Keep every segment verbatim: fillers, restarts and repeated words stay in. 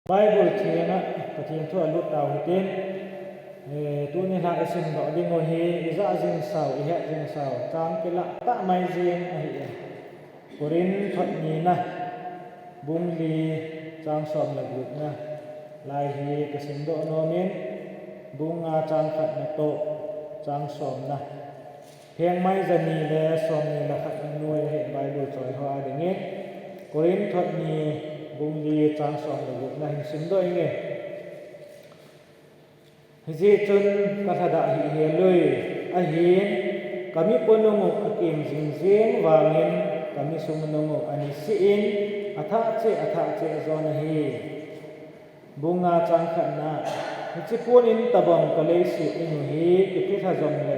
Bible theng a Pathen thu a lut tau hitin, eh, tuni lha i simdoh ding u hi, i ja jing sau, i het jing sau, chang kilah tah mai jing ahi e. Korin thot nina, bung li, chang som le gupna lai hi ka simdoh nom in, bung nga chang khatna toh chang somna, pheng mai ja ni le som ni le khat na noi ahi Bible choi ho a dingin. Korin thot ni, bung li, chang som le gupna hin simdoh inge. Hijeh chun ka lhadah hih hel uve, ahin, ka mipunung u a kem jing jeng vangin, ka misungnung u a niseh in a thah cheh, a thah cheh jon ahi. Bung nga chang khatna, hiche pon in tabang ka leiset in u hi, kiphelha jongle,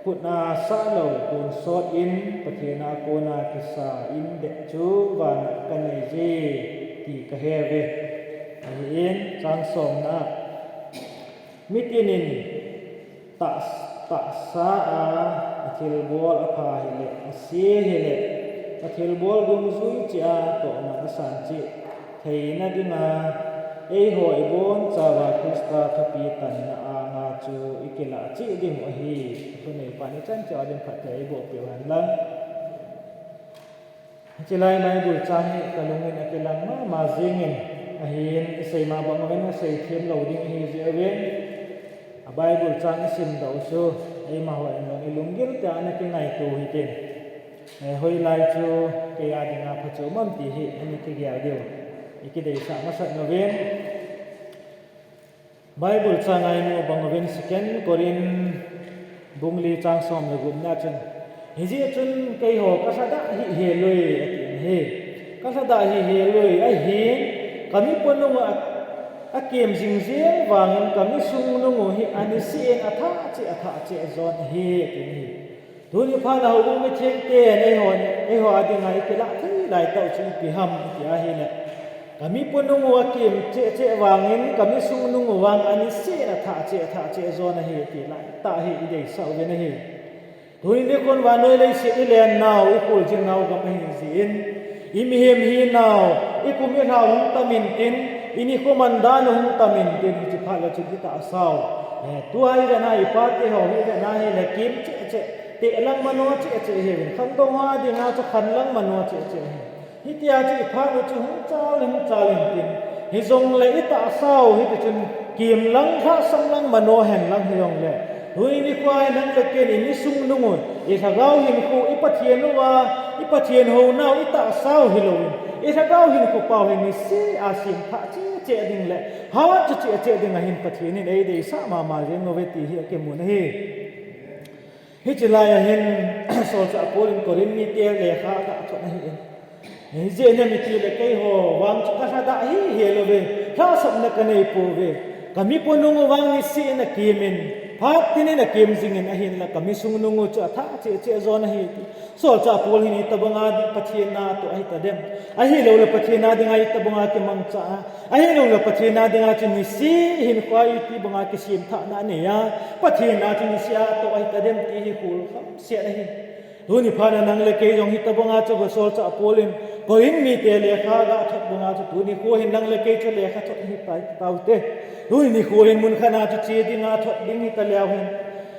khut a sah lou, tonsot in, Pathen a kona kisa in beh chu vana ka nei je, ti ka he uve. Ahin, chang somna, mitin in tah, tahsa a, a thilbol a pha hile, a se hile, a thilbol dungjui cheh a tohman a san cheh theina dinga, eiho i bonchauva Christa thupi tanna anga chu i kilah cheh ding u ahi. Thunei pan i chan cheh a ding phatthei eiboh peh u hen lang. Hiche lai Bible chang hi ka lungin a kilang mama jingin, ahin i sei ma bang uvin a sei them lou ding ahi jeh uvin, a Bible chang i simdoh u chu, eima hon jong i lunggil tah a ana kingaito hitin. Eh, hoilai chu kei a dinga phachu ham ti hi, ana kigel diu i kideisah masat uvin. Bible chang a i mu bang uvin Second Korin bung li chang som le gupna chun, hijeh chun keiho ka lhadah hih hel uve ati ahi. Ka lhadah hih hel uve ahin, ka mipunung u a, a kem jing jeng vangin ka misungnung u hi a niseh in a thah cheh, a thah cheh jon ahi ati ahi. Tuni phat a houbung mithengte, eiho, eiho a dinga i kilah thei lai tah u chu ipi ham iti ahile, ka mipunung u a kem cheh cheh vangin, ka misungnung u vang a niseh in a thah cheh, a thah cheh jon ahi ti lai tah hi i deisah uvin ahi. Tuni nikhon vannoi leiset i len nau, i kholjin nau gam ahi jeh in, i mihem hi nau, i kum i lhau hung tam intin, i nikho man dan u hung tam intin, hiche phat le chun i tahsa u, eh, tua i vet na, i pate ho hi i vet na hile kem cheh cheh, teh lang mano cheh cheh ahiuvin, khangdong ho a dinga chu khan lang mano cheh cheh ahi. Hitia chu i phat u chu hung chal, hung chal intin, hijongle i tahsa u hiti chun kem lang, lhahsam lang mano hen lang hijongle, tuni nikho a nang le kei in i misungnung u, i lhagao hinkho, i Pathen uva, i Pathen houna u, i tahsa u hilouvin, i lhagao hinkho pau hi niseh a semthah cheh cheh ding le hat chu cheh cheh ding a hin Pathen in ei deisah mama jing uve ti hi akimun ahi. Hiche lai a hin, Solchah Paul in Korin mite lekha aga thot ahin, hijeh inem itile keiho vang chu ka lhadah hih hel uve, lhahsamna ka nei pouve. Ka mipunung u vang niseh in a kem in, phat tin in a kem jingin, ahinla ka misungnung u chu a thah cheh cheh jon ahi ti. Solchah Paul hin itobanga ding Pathen na atoh ahi tadem? Ahilouleh Pathen a dinga itobanga kimangcha a, ahilouleh Pathen a dinga chu niseh hinkho a iti banga kisemthahna anei a, Pathen a chu niseh a atoh ahi tadem ti hi khol khamset ahi. Tuni phat a nang le kei jong hitobanga chu Solchah Paul in Korin mite lekha aga thot banga chu tuni nikho hin nang le kei chu lekha thot hi tai taute. Tuni nikho hin mun khat a chu che dinga thot ding hita leu hen,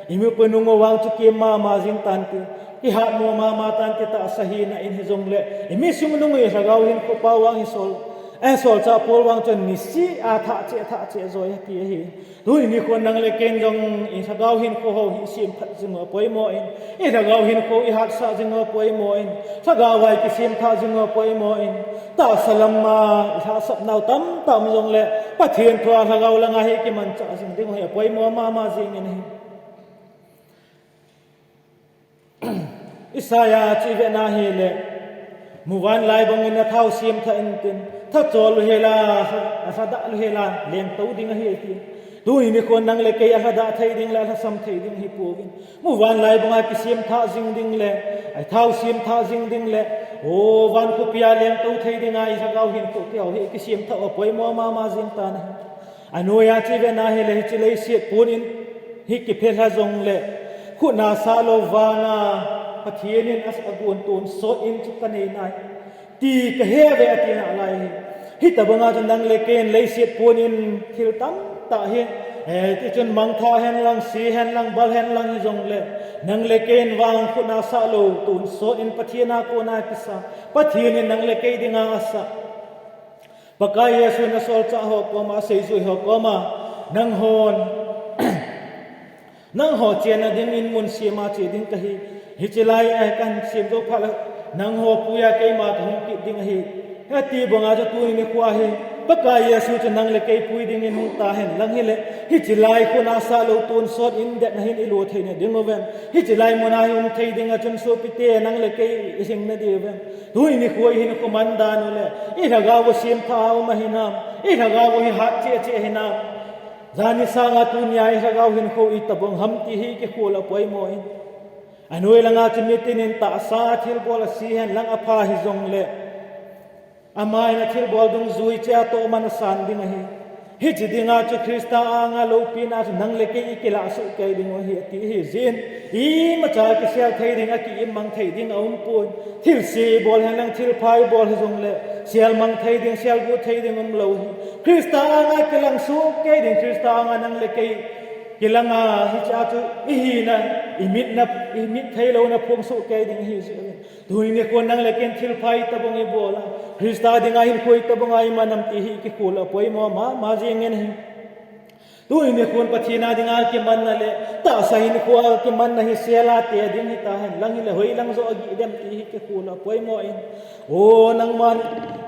i mipunung u vang chu kem mama jing tante, kihatmo mama tante, tahsa hina in hijongle, i misungnung u, i lhagao hinkho pau vang hi Sol, eh, Solchah Paul vang chun niseh a thah cheh, thah cheh joi ati ahi. Tuni nikhon nang le kei in jong i lhagao hinkho ho hi i semphat jing u apoimo in, i lhagao hinkho i hatsah jing u apoimo in, lhagao a i kisemthah jing u apoimo in, tahsa lam a i lhahsapnau tamtah um jongle, Pathen thu a lhagao langa hi i kimanchah jing ding u hi apoimo mama jingin ahi. Isaiah chu i vet na hile, muvanlai bangin athao semthah intin, thachol u hela, alhadah u hela, lengtou ding ahi ati. Tuni nikhon nang le kei alhadah thei ding le alhasam thei ding hi pouvin, muvanlai banga kisemthah jing ding le, athao semthah jing ding le, o, van khopia lengtou thei dinga i lhagao hinkho kihou hi kisemthah u apoimo mama jing tan ahi. Anoiya chu i vet na hile, hiche leiset pon in hi kiphelha jongle, khut a sah lou, vana Pathen in a, agon tonsot in chu ka nei nai ti ka he uve ati nalai hi. Hitabanga chu nang le kei in leiset punin thil tamtah hi, eh, tichun mangthah hen lang, si hen lang, bal hen lang hijongle, nang le kei in vang khut a sah lou, tonsot in Pathen a kona kisa, Pathen in nang le kei dinga asah. Pakai Jesu in asolchah ho koma, aseijui ho koma, nanghon, nangho chenna dingin mun sema che ding kahi. Hiche lai a kahin sem jou phat le, nangho puiya keima kahung kit ding ahi, ati banga chu tuni nikho hi Pakai Jesu chu nang le kei pui dingin hung tahen lang hile, hiche lai khut a sah lou, tonsot in det na hin ilo theina ding uvem? Hiche lai muna hi um thei dinga chun sopite, nang le kei i hing na diu vem? Tuni nikho i hinkho man dan u le, i lhagao u semthah a um ahinam? I lhagao u hi hat cheh cheh hinam? Jani sanga tunia i lhagao hinkho itabang ham ti hi kikhol a poimo in. Anoi langa chu mitin in tahsa thilbol asi hen lang apha hijongle, ama in athilbol dungjui cheh a tohman asan ding ahi. Hiche dinga chu Christa anga loupina chu nang le kei i kilah soh kei ding u ahi, ati hi jin. Imacha kisel thei ding, akiimmang thei ding aumpon. Thilse bol hen lang, thilpha ibol hijongle, selmang thei ding, selguh thei ding umlou hi. Christa anga kilang soh kei ding, Christa anga nang le kei kilanga hiche a chu i hina, i mitna, i mit theilouna phongsoh kei ding ahi jeh in. Tuni nikho nang le kei in thilpha itabang ibol a, Christa dinga hinkho itabanga iman am ti hi kikhol a poimo mama jingin ahi. Tuni nikho Pathen a dinga kimanna le tahsa hinkho a kimanna hi sel a te ding hitahen lang hile, hoilang joh agih dem ti hi kikhol a poimo in. O nangman,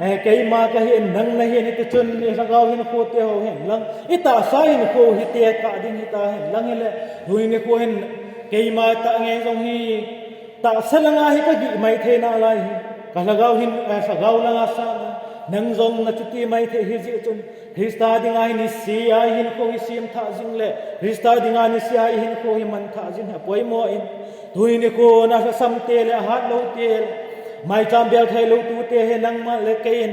eh, keima kahin, nang nahin, hitichun i lhagao hinkho te ho hen lang, i tahsa hinkho hi tekah ding hitahen lang hile, tuni nikho hin keima tah nge jong hi tahsa langa hi kagih maithei nalai hi. Ka lhagao hin, eh, lhagao langa sanga, nang jong nachuti maithei hijeh chun, Christa dinga hi nisea i hinkho hi semthah jing le, Christa dinga nisea i hinkho hi manthah jing hi apoimo in. Tuni nikho a lhasam te le, ahatlou te le, maicham bel theilou tute hi nangma le kei in,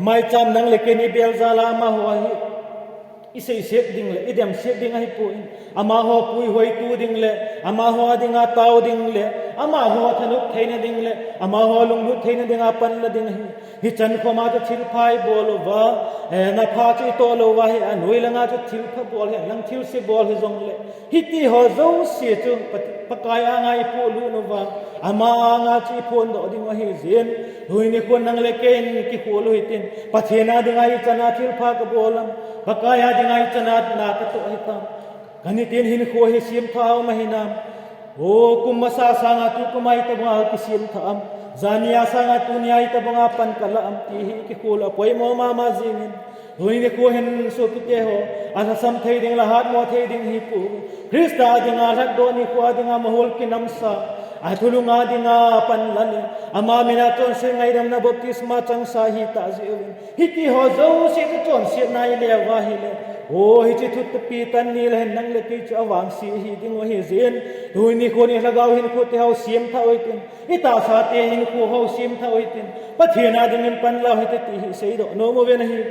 maicham nang le kei in ibel jal a amaho hi iseiset ding le, idemset ding ahipon. Amaho puihoitu ding le, amaho dinga tao ding le, amaho thanop theina ding le, amaho lunglut theina dinga panla ding ahi. Hichan khoma chu thilpha ibol uva, eh, napha chu itoh lou uva hi, anoi langa chu thilpha bol hen lang, thilse bol hijongle, hitiho jouse chu Pat-, Pakai anga ipohlut uva, ama anga chu iphondoh ding u ahi jeh in, tuni nikho nang le kei in kikhol u hitin, Pathen a dinga ichan a thilpha kabol am, Pakai a dinga ichan a na katoh hitam? Kanitin hinkho hi semthah a um ahinam? O, kum masa sanga tukum a itabanga kisemthah am? Jania sanga tunia itabanga pan kalah am ti hi kikhol a poimo mama jingin. Tuni nikho hin sopite ho, alhasam thei ding le ahatmo thei ding hipou. Christa dinga lhatdoh nikho dinga mahol kinamsa, athulhunga dinga panla le, ama mina chonset ngaidamna baptisma changsa hitah jeh uvin. Hitiho jouse chu chonsetna ile uva hile, o, hiche thu thupi tah ni le hin nang le kei chu avangse hi ding u ahi jeh in, tuni nikho in i lhagao hinkho te ho semthah u hitin, i tahsa te hinkho ho semthah u hitin, Pathen a dingin panla u hite ti hi seidoh nom uvin ahi.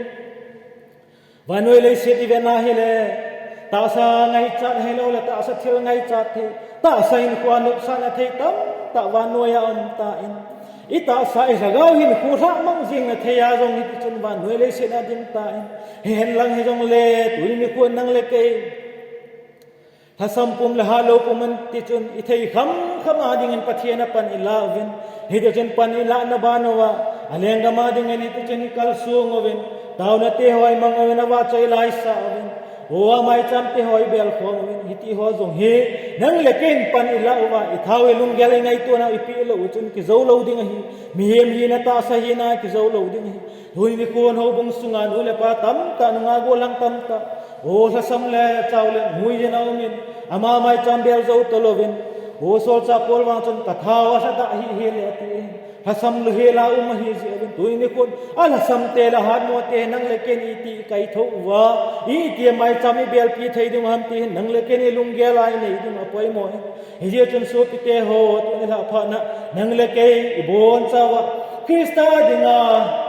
Vannoi leiset ivet na hile, tahsa ngaichat hilou le, tahsa thil ngaichat thei, tahsa hinkho a nopsahna thei tamtah vannoi a um tan, i tahsa i lhagao hinkho lhahmang jing na thei a jong hitichun vannoi leiset a ding tan, hihen lang hijongle, tuni nikho nang le kei lhasam pum le hatlou pum in tichun ithei khamkham a dingin Pathen a pan ilah uvin. Hitichun pan ilahna ban uva, alenggam a dingin hitichun ikalsong uvin. Taona te ho imang uvin, avahchoi la isah uvin. O, amaicham te ho ibelkhom uvin. Hitiho jong hi nang le kei in pan ilah uva, ithao, ilunggel, ingaitona u ipeh lou uchun kijou lou ding ahi. Mihem hina, tahsa hina kijou lou ding ahi. Tuni nikho in houbung sunga nu le pa tamtah, nungah gollhang tamtah, o, lhasam le chao le ngui jin aumin, ama maicham bel jou talouvin, o, solchah Paul vang chun kathao alhadah hih hel e atin, lhasam louhel a um ahi jeh uvin, tuni nikho in alhasam te le ahatmo te nang le kei in iti kaithou uva, iti maicham ibelpi thei ding u ham ti hi nang le kei in ilunggel a inei ding u apoimo in. Hijeh chun sopite ho, tuni lhah phat na, nang le kei ibonchauva Christa dinga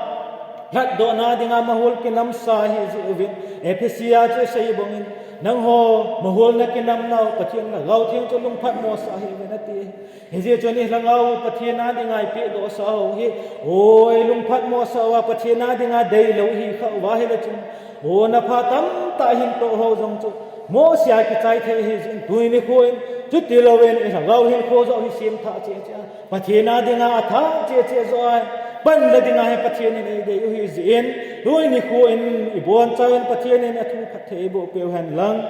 lhatdohna dinga mahol kinamsa hijeh uvin, Ephesi a chu isei bangin, Nangho, maholna kinamnau, Pathen Lhagao Theng chu lungphatmo sah hih un ati. Hijeh chun i lhagao Pathen a dinga i pehdoh sah u hi, oi, lungphatmo sah uva Pathen a dinga deilou i hi khah uva ahile chun, o, na pha tamtah hin toh ho jong chu mohseh a kichai thei ahi jeh in, tuni nikho in, chuti louvin i lhagao hinkho joh hi semthah cheh cheh a, Pathen a dinga athah cheh cheh joh a, panla dinga hi Pathen in eidei u ahi jeh in, tuni nikho in i bonchauvin Pathen in athu phatthei eiboh peuhen lang,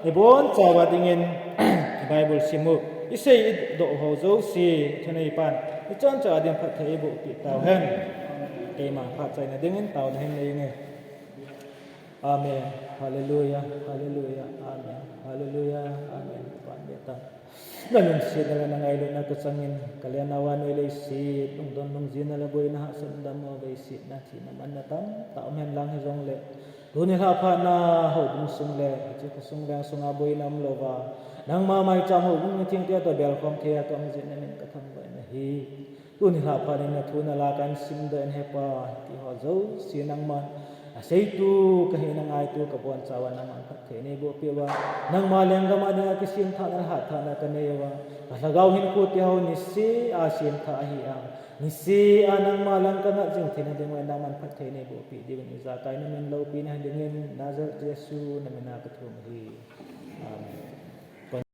i bonchauva dingin Bible sim u, i seidoh ho jouse, thuneipan, i choncha ding phatthei eiboh peh tauhen. Keima phat chaina dingin taona hin nei inge. Amen. Hallelujah. Hallelujah. Amen. Hallelujah. Amen. Pan be ta. Na lungsetna le na ngailutna ka changin, ka lenna vannoi leiset, lungdon lungjinna le boina hahsatna dammo veisetna thina manna tamtah um hen lang hijongle, tuni lhah phatna houbung sung le, hiche khosung veng sunga boina umlouva, nangma maicham houbung mithengte toh belkhom thei a ka um jeh in na min ka thangvah in ahi. Tuni lhah phat in na thu na la kahin simdoh in he Pa, hitiho jouse nangman aseitu kahi, na ngaitu ka bonchauva nangman phatthei neiboh peh uva, nangma lenggam a dinga kisemthahna le hatthahna ka nei uva, ka lhagao hinkho teho niseh a semthah ahi a, niseh a nangma lang ka ngat jing theina dinga nangman phatthei neiboh peh diuvin ijakai na min loupina dingin Nazareth Jesu na min a ka thum ahi. Amen.